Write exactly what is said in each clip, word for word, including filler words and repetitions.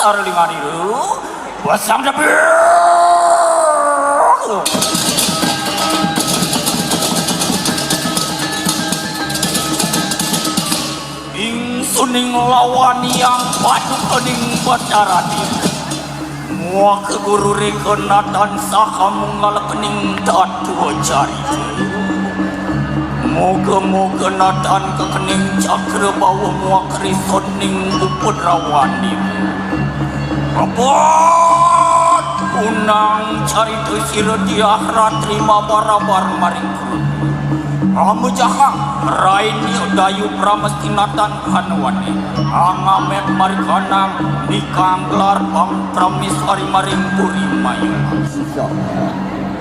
Arlingan ieu, basang debir. Ingsuning lawan yang padukening Batara Diri. Muak guru rekenatan saha munggal kening datu carita. Moga-moga natan kekening cakra bawa muak risoning upedrawaning. Abot punang carita sira diah ratri mabar-abar maring guru. Amujahang raini dayu pramesti natan hanuane. Angamet marikanang nikang gelar pang prameswari maring puri mayu.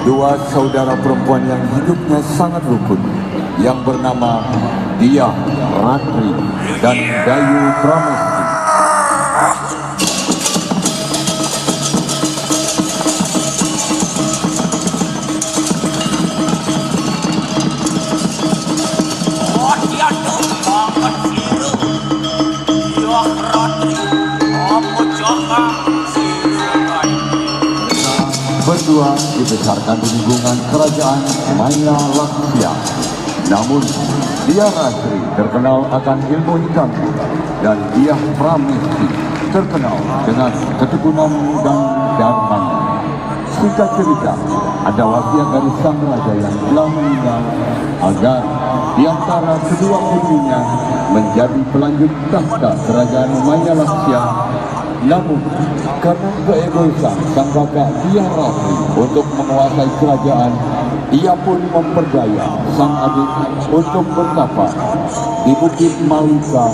Dua saudara perempuan yang hidupnya sangat rukun, yang bernama Diah Ratri dan Dayu Pramesti. Berdua dibesarkan di lingkungan kerajaan Maya Laksya. Namun, Diah Ratri terkenal akan ilmu hitam dan Diah Pramesti terkenal dengan ketekunan dan dharmanya. Singkat cerita, ada wasiat dari sang raja yang telah meninggal agar di antara kedua putrinya menjadi pelanjut tahta kerajaan Maya Laksya. Namun, karena keegoisan sang kakak Diah Ratri untuk menguasai kerajaan, ia pun memperdaya sang adik untuk bertapa di Bukit Malika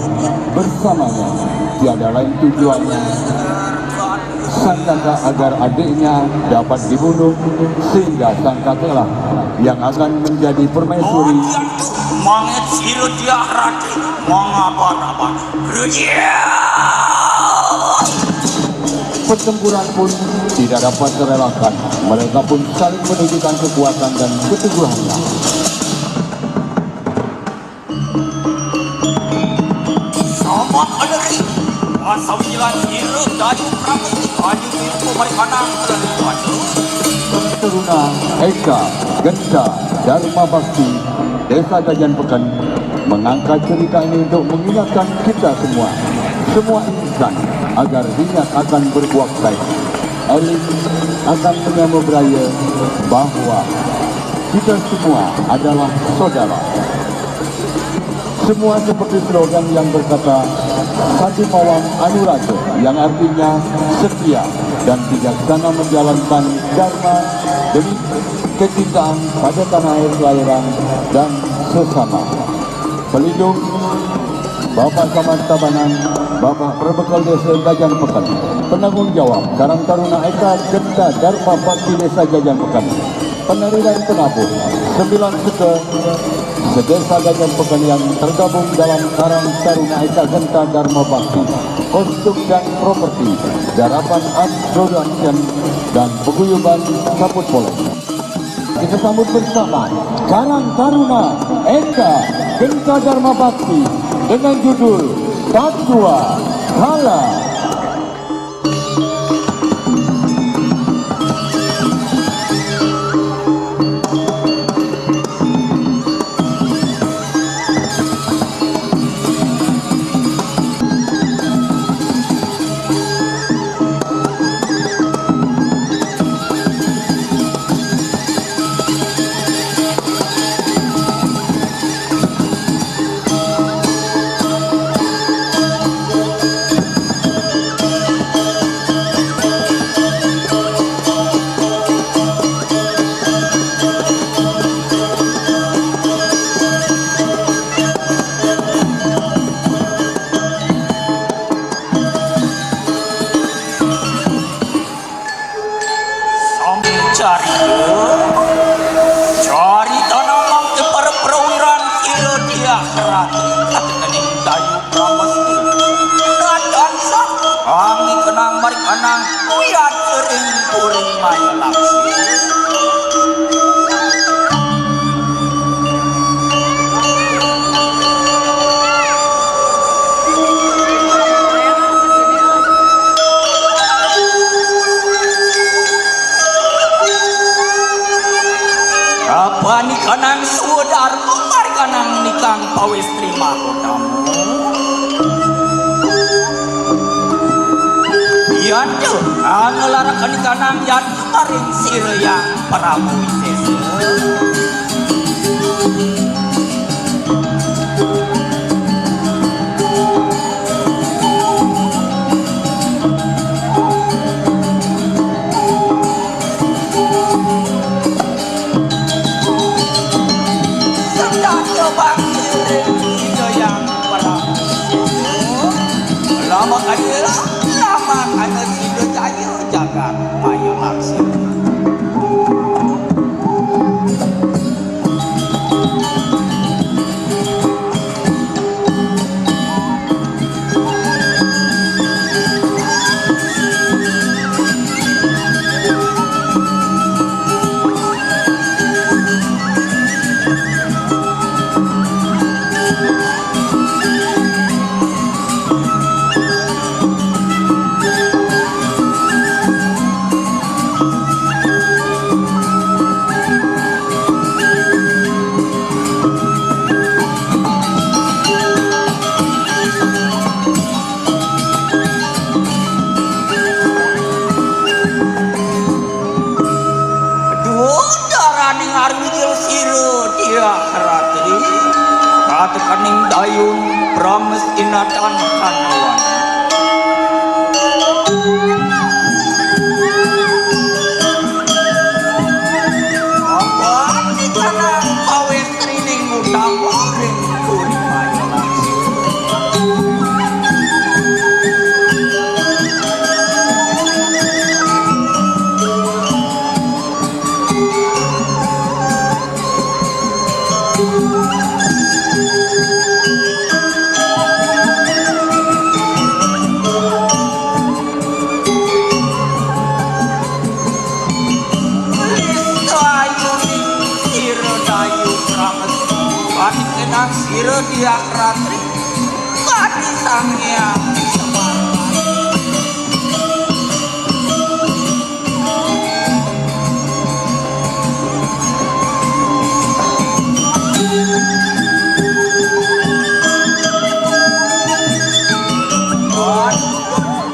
bersamanya. Tiada lain tujuannya sang kakak agar adiknya dapat dibunuh, sehingga sang kakeklah yang akan menjadi permaisuri. Mangit sira Diah Ratri mangaba-ngaba. Pertempuran pun tidak dapat terelakkan. Mereka pun saling menunjukkan kekuatan dan keteguhannya. Sama ada ri. Masa wilan sira dayu pramu, dayu itu marikanang. Teruna Eka Genta Dharma Bakti Desa Gajan Peken mengangkat cerita ini untuk mengingatkan kita semua, semua insan, agar ingat akan berbuat baik. Eling akan menyambut raya bahwa kita semua adalah saudara. Semua seperti slogan yang berkata, "Satu Mawang Anuraga," yang artinya setia dan bijaksana menjalankan dharma demi kecintaan pada tanah air kelahiran dan sesama. Pelindung Bapak Camat Tabanan, Bapak Berbekal Desa Gajan Peken. Penanggung jawab Karang Taruna Eka Genta Dharma Bakti Desa Gajan Peken. Penari dan penabuh sembilan suku sedesa Gajan Peken yang tergabung dalam Karang Taruna Eka Genta Dharma Bakti. Kostum dan properti garapan Art Production dan paguyuban Saput Polem. Kita sambut bersama Karang Taruna Eka Genta Dharma Bakti dengan judul Tatua Kala. Sami carita, carita namang para prawiran sira Diah Ratri, kening dayu pramesti. Rajan sah, kami kenang mari kenang, kuyat kering kuring maya laksi. Istri mahkotamu. Yanta, angelarakan kanang yanta maring sira Hyang Prabu Wisesa. Sedaya bakti ring Ida Hyang Prabu Wisesa. Lama kaya, lama kaya sida jaya jagat maya laksana. Duh, daraning arwil sira, Diah Ratri, katekaning dayun Brahmestina tan kanuan. Apa dikanang pawis Trining utama ring puri maya laksana. Lisayuning sira Dayu Pramesti, panikenang sira Diah Ratri, kadi Sang Hyang Semar.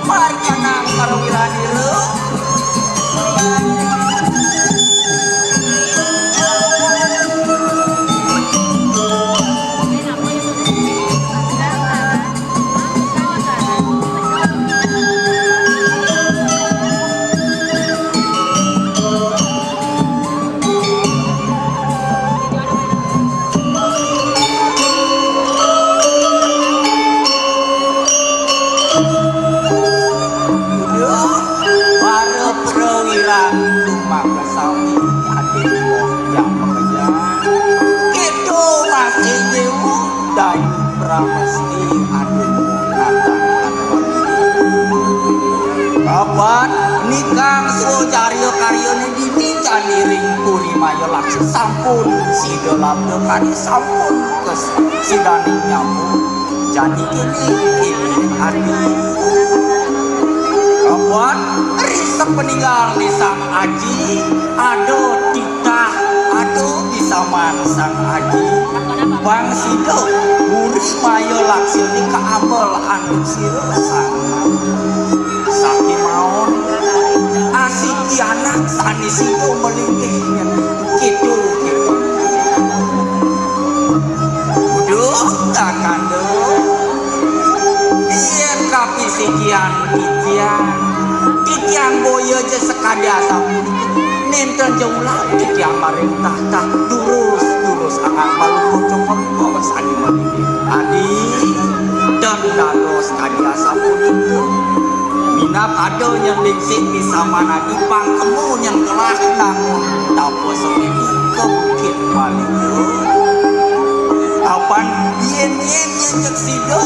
Parjanang parwirani ro. Para prawira, tumaka sami, adik yang pekerjaan. Kita masih jauh dari Pramesti, adik natan. Kapan nikang sucarya karyane dini candi ring puri maya laksana sampun sida labda kadi sampun kes-, sidaning nyambung. Jani kini, kini adi. Kapan ri sapaninggalne sang aji, ada titah, ada pisaman sang aji. Pang sida puri maya laksana kaambel antuk sira sang aji. Sakémaon, asiki anak sané sida malinggih nyen kéto, kéto. Duh, kakanda. Yén kapisikian titiang, titiang boya ja sakadi asapunika. Nénten ja ulah titiang maring tahtah durus, durus angat malu kocok kempok sané malinggih. Adi, tan dados kadi asapunika. Minab ada nyang lingsik misaman adi pang kemu nyang gelah nangun tapa semedi ka Bukit Malinga. Apan yén-yén nyén cek sida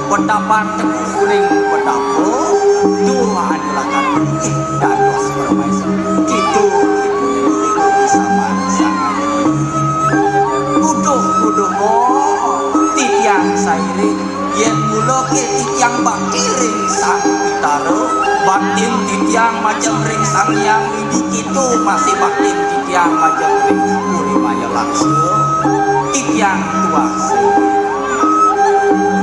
petapan teguh ring petapa, tuah adi lakar ih dados permaisuri. Kitu, kitu, kitu misaman sangat. Uduh, uduh, oh, titiang sairing. Yén mula ké titiang bakti ring Sang Pitara, baktin titiang majeng ring Sang Hyang Widhi, kéto masih baktin titiang majeng ring Puri Maya Laksa, titiang tuah sairing.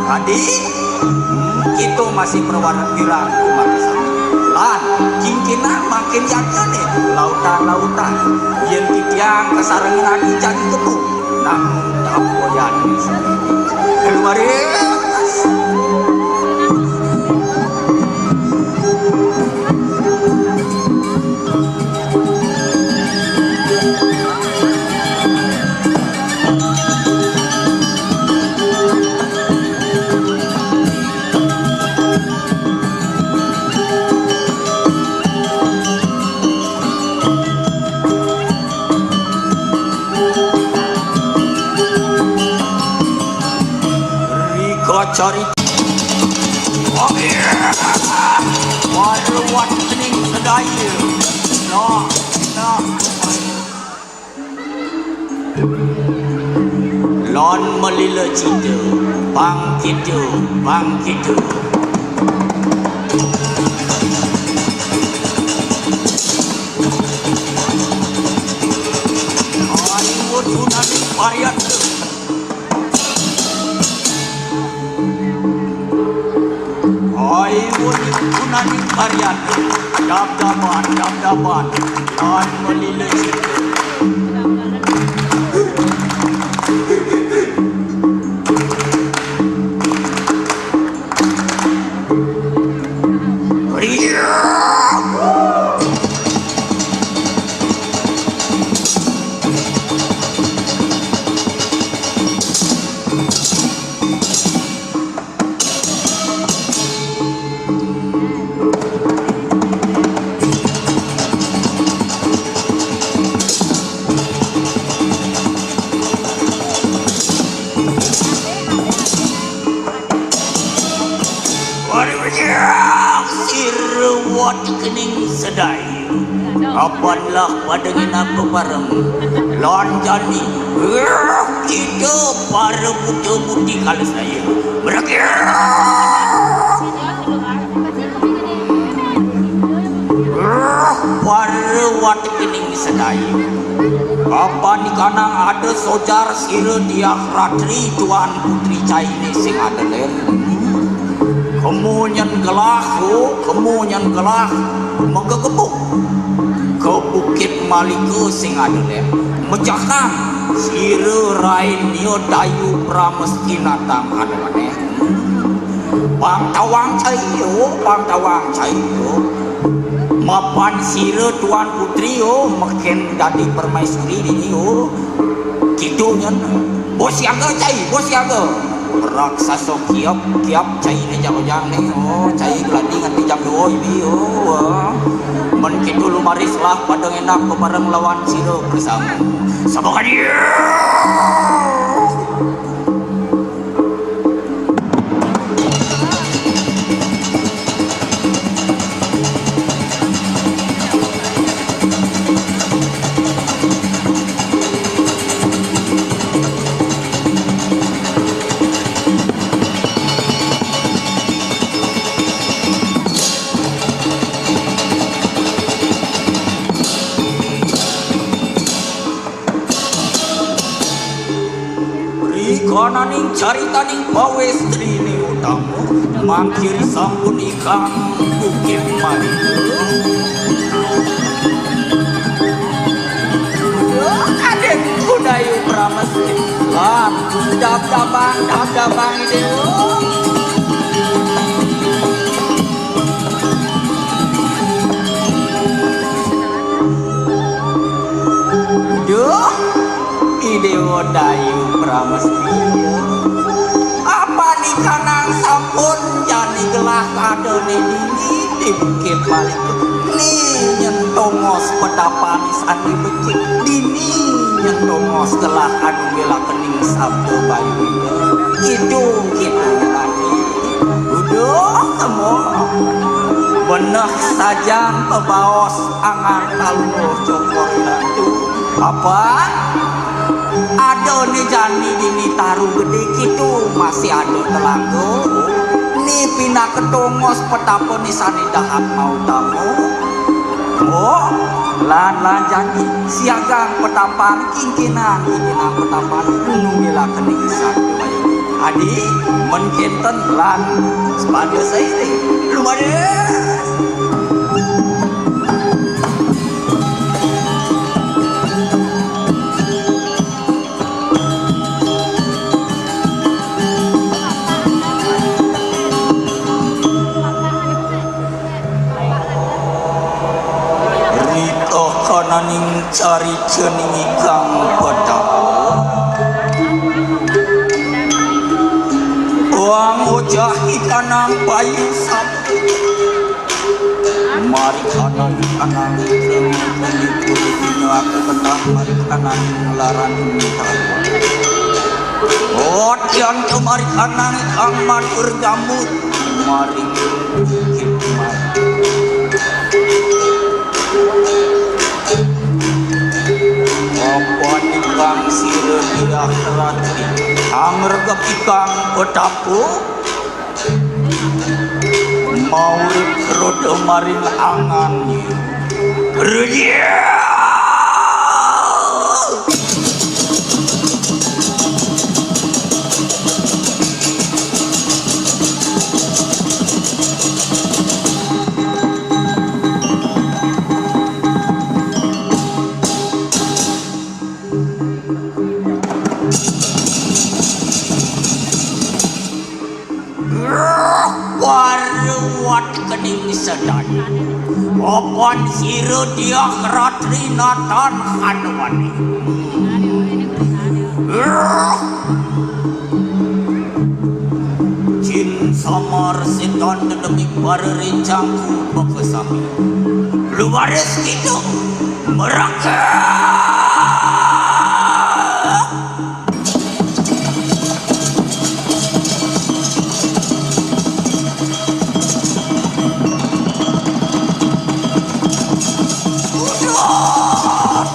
Adi, hmm, kita masih perwira kumarga sami. Lan, kingkinan mangkin yadnya nih, lautan-lautan. Yen titiang kasarengan adi jagi kebo, namung tapoyan. Keluarin. Rika carita. Oh, iya. Paruwat kening sedaya. Nah, nah. Lan malila cita, bangkita, bangkita. Ayo, tunaning pariat. Ayo, tunaning pariat. Dab-daban, dab-daban. Lan malila cita. Sira wot kening sedaya. Apanlah pada nginap bebareng. Lan jani, eh, kita para buta budi kala saya. Mereka. Eh, para wot kening sedaya. Apa nikanang ada sojar sira diah ratri tuan putri caine sing ada ler. Kemu nyen gelah, oh, kemu nyen gelah, magegebuk ka Bukit Malika sing ada ler. Mejakan sira rain nia dayu pramesti natang ada maneh. Pang tawang cai, oh, pang tawang cai, oh. Mapan sira tuan putri, oh, meken dadi permaisuri dini, oh. Kitu nyen. Bos siaga, cai, bos siaga. Raksasa kiap, kiap, cai ne jang ojang ne, oh, cai geladi nganti jam dua ibi, oh, wah. Men kitu lumaris lah pada ngenak bebareng lawan sira bersama. Sama dia. Rikananing caritaning pawestrine utama, mangkiri sampun ikang Bukit Maliku. Yo, Kadek Udayu Pramesti. Wah, dab-dabang, dab-dabang ide. Duh, Idewa Dayu Pramesti. Apa nikanang sampun jani gelah kadene dini di Bukit Balik. Ni nyen tongos petapane sane becik. Dini nyen tongos gelah anu welakening sabda bayu. Kidung, kidung lagi. Uduh, temu. Beneh sajan pebaos angan kalungguh cokor ratu. Apa? Ada ni jani dini taru gede kitu masih ada telaga. Ni pinaka tongos petapa ni sane dahat mau tamu. Oh, lan, lan jani siagang petapan kingkinan, kingkinan petapan gunung ila kening isan. Adi, men kinten lan sepatu sairing. Lumayan. Rita kananing cari cening ikang petapa. Wang ujah ikanang bayu sapu. Mari kanang kanang terang terang dina aku petang mari kanang laran minta. Odian kemari kanang kang matur gambut. Mari hikmat. Apa nikang sira diah rati, angregep ikang petapa, maurip roda maring angannya. Rudia! Waruwat kening sedan. Papan sira diah ratri natan hanwani. Jin samar setan dedemik para rencangku bekesami. Lumaris kita merangkak.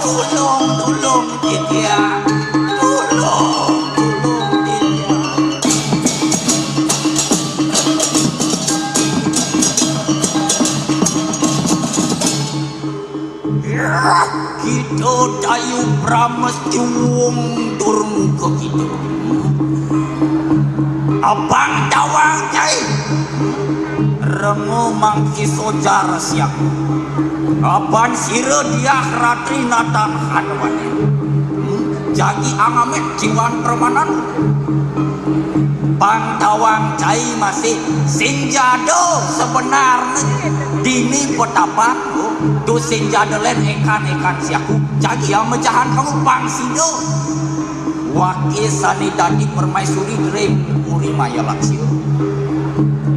Tulung, tulung, tulung, Ditya. Tulung, tulung, Ditya. Yah, kita Dayu Pramesti wong durmuka kita. Abang tawang cai. Remu mangki sojar siap. Apan sira diah ratri natan hanwani. Jagi angamit jiwan permanan. Pang tawang cai masih sing jada sebenarnya dini petapa tu sing jada len ekan-ekan siaku jagi yang mejahan kamu pang sida waki sani dadi permaisuri ring puri maya laksya.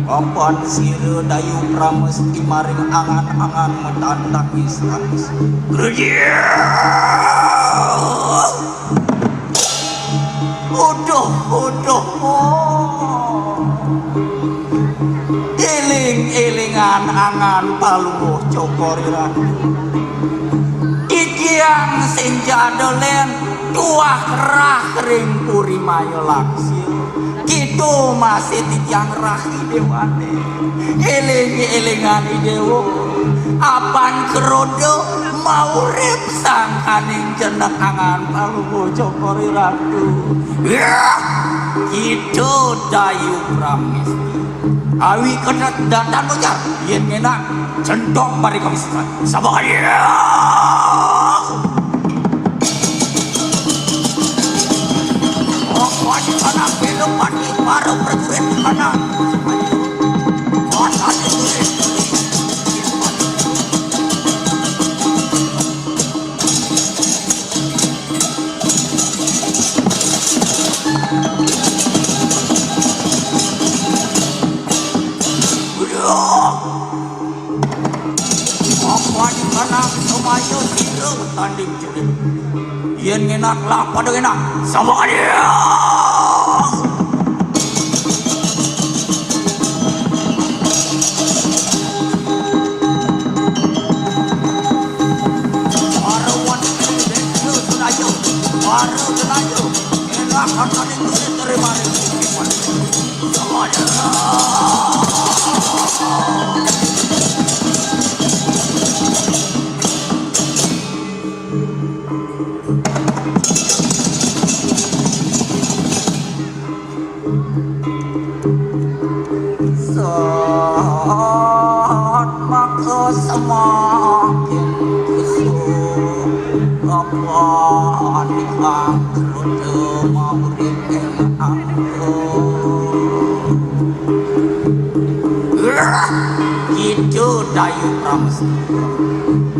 Papan sira dayu pramesti maring angan-angan metan tangis-tangis. Kerja! Uduh, uduh. Eling-elingan angan paluh cokor iratu. Titiang sing jada len tuah rah ring puri maya laksya. Kita masih titiang rah idewane. Eling-elingan idewa. Apan keroda maurip sangkaning jenek angan paluh cokor iratu. Yah! Kita dayu pramesti. Awi kena datan ujar. Yen ngenak, centok mari kami sesat. Sabar ya. Rokokan di sana, belum mati, baru prajurit di sana. Kuasa di sini. Apa di kanang semaya sira tanding jurit. Yen ngenak lah pada ngenak. Sama dia. Para wanita desa Senayu, para Senayu, enak hartane duit dari mari. Semuanya. Apa ane angkut mau ring angkut. Gitu Dayu Pramesti.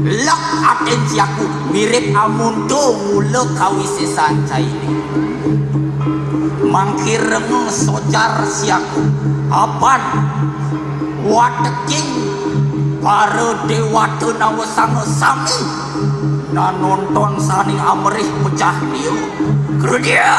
Lek aten siaku mirip amonto mula kawisesan caine. Mangkireng sojar siaku. Apan wateking para dewata nawasanga sami nanonton saning amrih pecah liu. Kerudiak!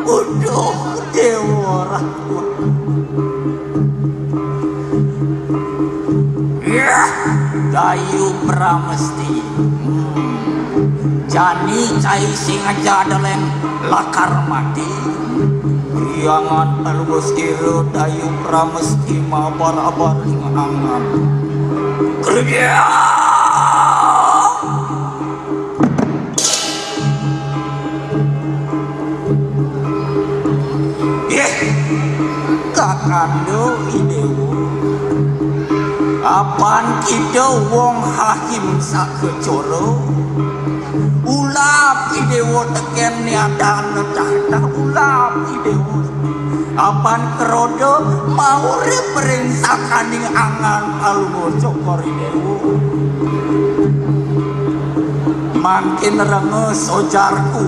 Aduh, Dewa Ratu. Yah, Dayu Pramesti. Hmm. Jani cai sing aja ada lem lakar mati. Riangan alus ira Dayu Pramesti mabar-abar ing angan. Kerja! Ih, kakanda I Dewa. Apan kita wong hahim sakecoro. Ulap I Dewa teken niadan tahta ulap I Dewa. Apan kerodo maurip ring sakaning angan palungguh cokor I Dewa. Mangkin rengeh sojarku,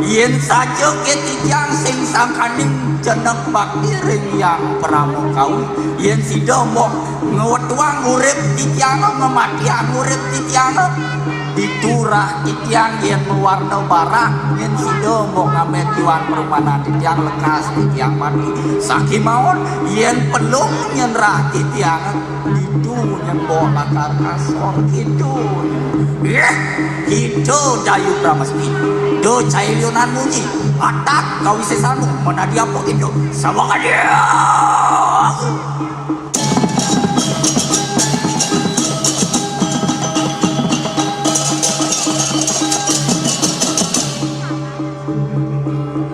yen saja ke titiang sing sangkaning jeneng bakti ring Hyang Parama Kawi, yen sida mbok ngwetuang urip titiang, ngematiang urip titiang, diturah titiang yen mawarna barak, yen sida mbok ngameh tiwan perumanan titiang lekas titiang mati. Sakimaon yen pelung nyenrah titiang, ditu nyemboh lakar kasor gitu. Yeh, gitu Dayu Pramesti. Do cai liunan munyi. Atak kawisesanmu menadi apa gitu. Sama dia.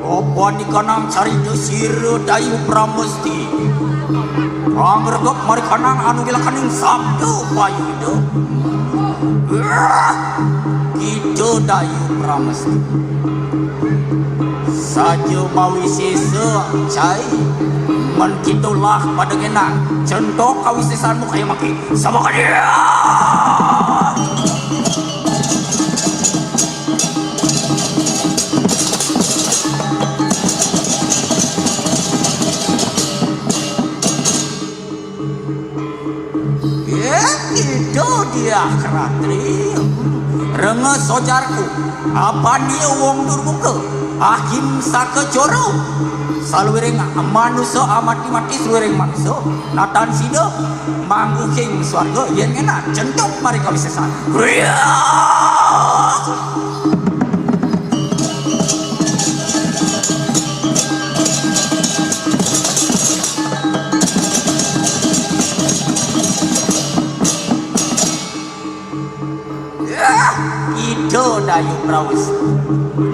Apa nikanang carita sira Dayu Pramesti? Pangregep marikanang anu wilakaning sabda payuda. Ah, kita Dayu Pramesti. Saja mawisesa cai, men kita lah pada ngenang. Centok kawisesanmu kaya maki. Sama kaya. Eh, itu dia, Ratri. Rengeh sojarku, apan dia wong durmuka, ahimsaka coro. Saluiring manusa amati-mati saluiring manusa, natan sida mangguhing swarga yen ngenah centuk mari kawisesan. Kriya! Yah, ida Dayu Prawis.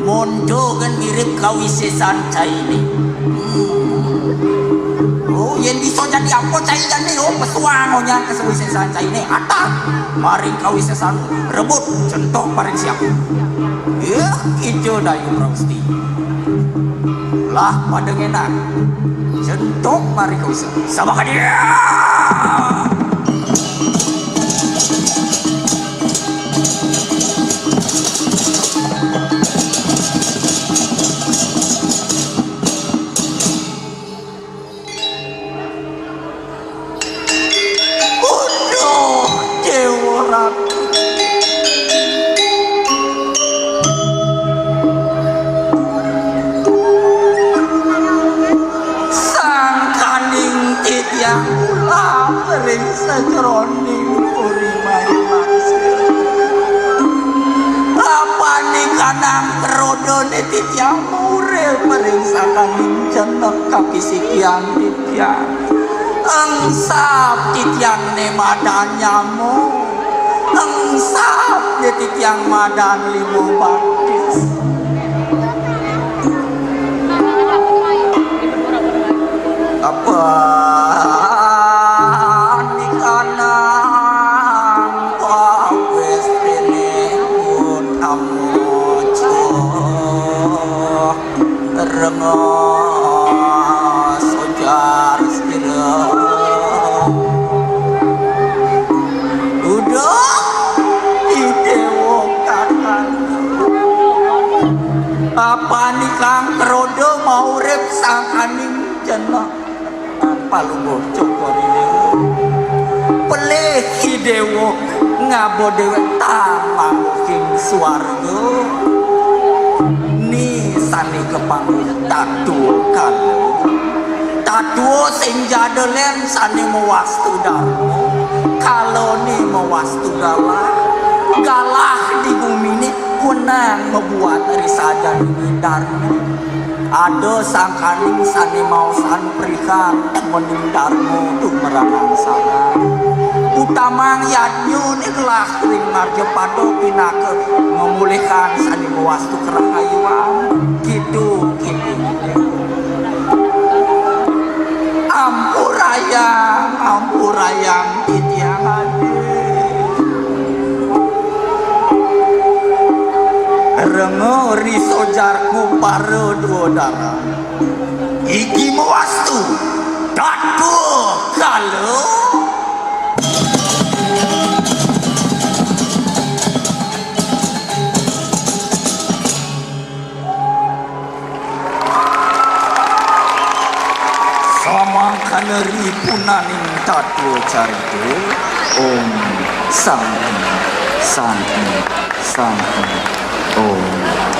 Monto kan mirip kawisesan caine. Hmm. Oh, yen bisa jadi apa cai jane? Oh, pesuang onyan kawisesan caine. Atah, maring kawisesan rebut centok paring siap. Yah, ida Dayu Prawis. Lah pada ngenak. Centok mari kau se-, sama ka dia. Uduh, Dewa Ratu. Sangkaning titiang ulam ring Nang krodone titiang muril maring sakaning jenek kapisikian titiang. Engsap titiang ne madan nyamo. Engsap ne titiang madan limo batis. Apa nikanang pawis pini utamojo renga sojar sira. Uduh, idewa kakang. Apa nikang krodo maurip sangkaning jenek. Palungguh cokor ini. Pelih ki dewa ngaba dewek tamang king swarga. Ni sane kapangguh tatua kala. Tatua sing jada len sane mawastu darma. Kala ni mawastu galah. Galah di gumi ni wenang mabuat ri sajan darma. Ada sangkaning sane maosan prihan mening darma tumrap angsara. Utamang yadnya ni gelah ring marga pada pinaka ngamulihang sane mawastu kerahayuan. Kitu, kitu. Ampurayang, ampurayang titiang adi. Renga ri sojarku para dua dara. Iki mawastu tatua kala. Samangkana ripunaning tatua carita. Om Santi, Santi, Santi. Om.